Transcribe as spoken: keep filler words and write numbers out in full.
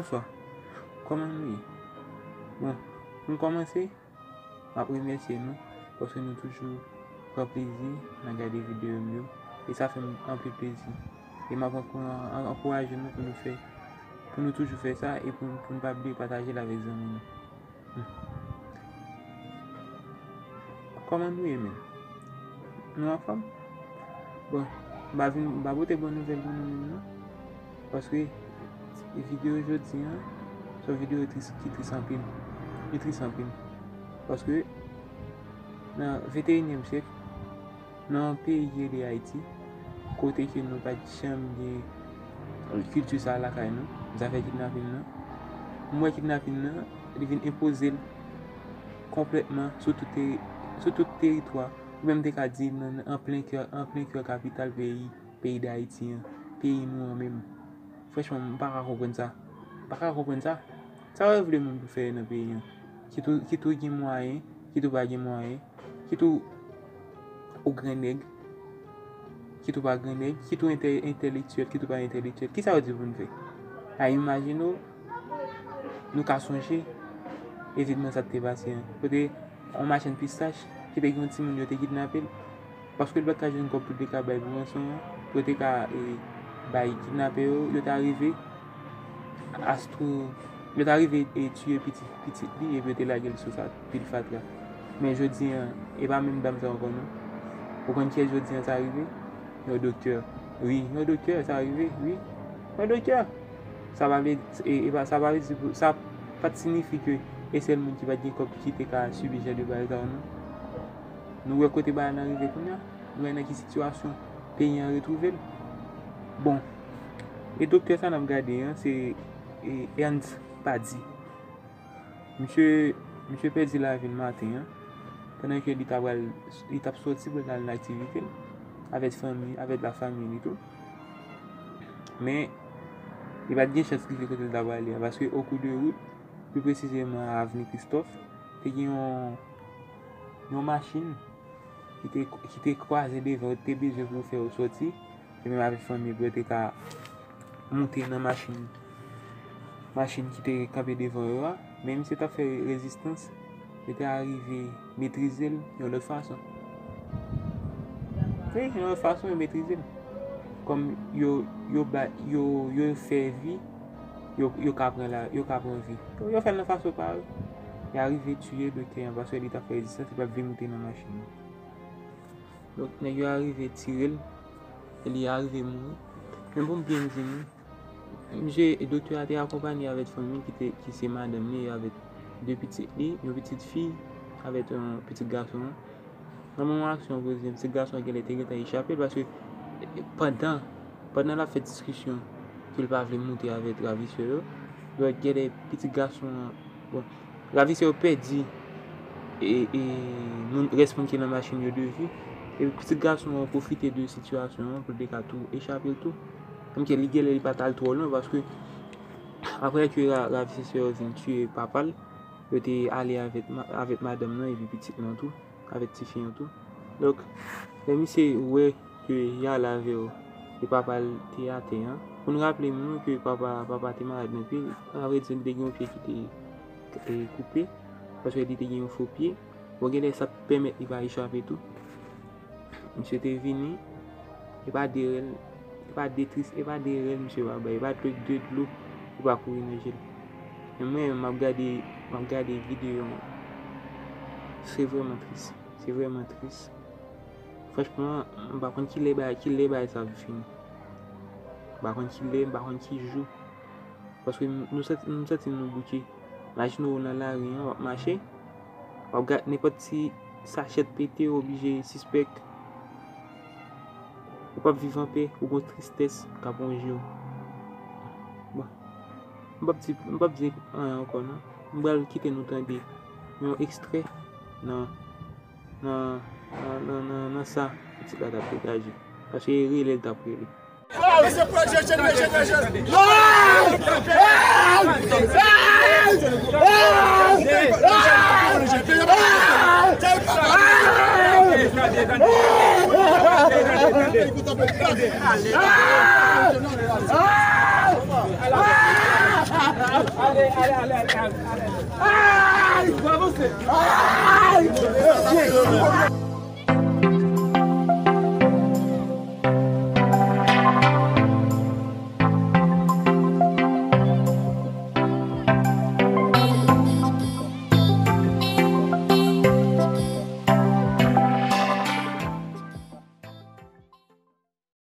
Bonswa. Kòman nou ye? Bon, pou n kòmanse, m ap remèsye nou paske nou toujou pran plezi nan gade videyo m yo. E sa fè m anpil plezi. E m ap ankouran-, an-, ankouraje nou pou nou fè, pou nou toujou fè sa e pou, pou n pa bliye pataje l avèk zanmi nou. Hmm. Kòman nou ye menm? Nou anfòm? Bon, m pa vin, m pa pote bon nouvèl pou nou menm non. Paske videyo jodi an, se yon videyo tris, ki tris anpil. Li tris anpil. Paske nan venteyinyèm syèk, nan yon peyi ki rele Ayiti, kote ke nou pa t janm gen kilti sa lakay nou, zafè kidnapin nan. M wè kidnapin nan, li vin enpoze l konplètman sou tout teri-, sou tout teritwa, ou menm te ka di nan, an plen kè, an plen kè kapital peyi, peyi Dayiti an, peyi nou an menm. Franchman, m pa ka konprann sa. M pa ka konprann sa. Sa w vle moun pou fè nan peyi an? Kit ou, kit ou gen mwayen, kit ou pa gen mwayen, kit ou, ou grannèg, kit ou pa grannèg, kit ou entè-, entèlektyèl, kit ou pa entèlektyèl. Kisa yo di pou n fè? A, imajine w, nou ka sonje evenman sa k te pase an. Kote yon machann pistach ki te gen yon timoun yo te kidnape l. Paske l pa t ka jwenn kòb pou l te ka bay pou ranson an, pou yo te ka, e, bay kidnapè yo, yo ta rive astro, yo ta rive, e, tiye pitit, pitit li, epi yo te lage l sou sa, pil fatra. Men jodi an, e pa menm dam sa ankò non. Ou konn kiyès jodi an sa rive? Yon doktè. Wi, yon doktè, sa rive, wi. Yon doktè. Sa pa vle, e, e pa, sa pa vle di pou, sa pa t siyifi ke e sèl moun ki pa t gen kòb ki te ka sibi jan de bagay sa yo non. Nou wè kote bagay lan rive kounye a. Nou wè nan ki sitiyasyon peyi an retwouve l. Bon, e doktè sa n ap gade an, se, e, Ernst Paddy. Misye, misye pèdi lavi l maten an, pandan ke li t ap pral, li t ap sòti pou l al nan aktivite l, avèk fanmi, avèk lafanmi li tou. Men, li pa t gen chans rive kote l t ap prale a, paske o kou de wout, pi presizeman a Avni Kristòf, te gen yon, yon machin ki te, ki te kwaze devan, te bezwen pou yo fè yo sòti, li menm avèk fanmi pou yo te ka moute nan machin, machin ki te kanpe devan yo a, men misye t ap fè rezistans, yo te arive metrize l yon lòt fason. Wi, yon lòt fason, yo metrize l. Kòm yo, yo ba, yo, yo fè vi, yo, yo ka pran la, yo ka pran vi. Yo fè l nan fason pa yo. Yo arive tiye doktè an paske li t ap fè rezistans, li pa t vle moute nan machin nan. Donk, nèg yo arive tire l, e li arive mouri. Men pou m byen di nou, misye, doktè a te akonpanye avèk fanmi ki te, ki se madanm li, avèk de pitit li, yon pitit fi, avèk yon pitit gason an. Nan moman aksyon an poze, pitit gason an genlè te gentan echape l, paske, e, pandan, pandan l ap fè diskisyon ke l pa vle moute avèk ravisè yo, donk genlè pitit gason an, bon, ravisè yo pèdi, e, e, moun, rès moun ki nan machin yo de vi, epi pitit gason an pwofite de sitiyasyon an pou l te ka tou echape l tou. Menm ke li genlè li pa t al twò lwen, paske apre ke ra-, ravisè yo vin tiye papa l, yo te ale avèk ma-, avèk madanm nan epi pitit lan tou, avèk tifi an tou. Donk, lè misye wè ke y al avè yo, e papa l te atè an. Pou n raple nou ke papa, papa te malad nan pye, avrèdi, li te gen yon pye ki te, e, koupe, paske li te gen yon fo pye. Bon, genlè sa pèmèt li pa echape tou. Misye te vini, e pa de rèl, e pa de tris, e pa de rèl misye pa bay, e pa de, de dlo li pa kouri nan je l. Men mwen, m ap gade, m ap gade videyo an. Se vrèman tris. Se vrèman tris. Franchman, m pa konn ki lè bagay, ki lè bagay sa ap fini. M pa konn ki lè, m pa konn ki jou. Paske nou santi, nou santi nou bouke. Imajine w nan lari an, w ap mache, w ap gade nenpòt ti sachèt pete, w oblije sispèk. Ou p ap viv anpè, ou gon tristès k ap wonje w. Bon, m p ap di, m p ap di anyen ankò non. M pral kite nou tande yon ekstrè nan, nan, nan, nan, nan, nan sa pitit la t ap degaje. Paske e rele l t ap rele. Ale, ale, ale, ale, ale. Ay! Bravo, se. Ay!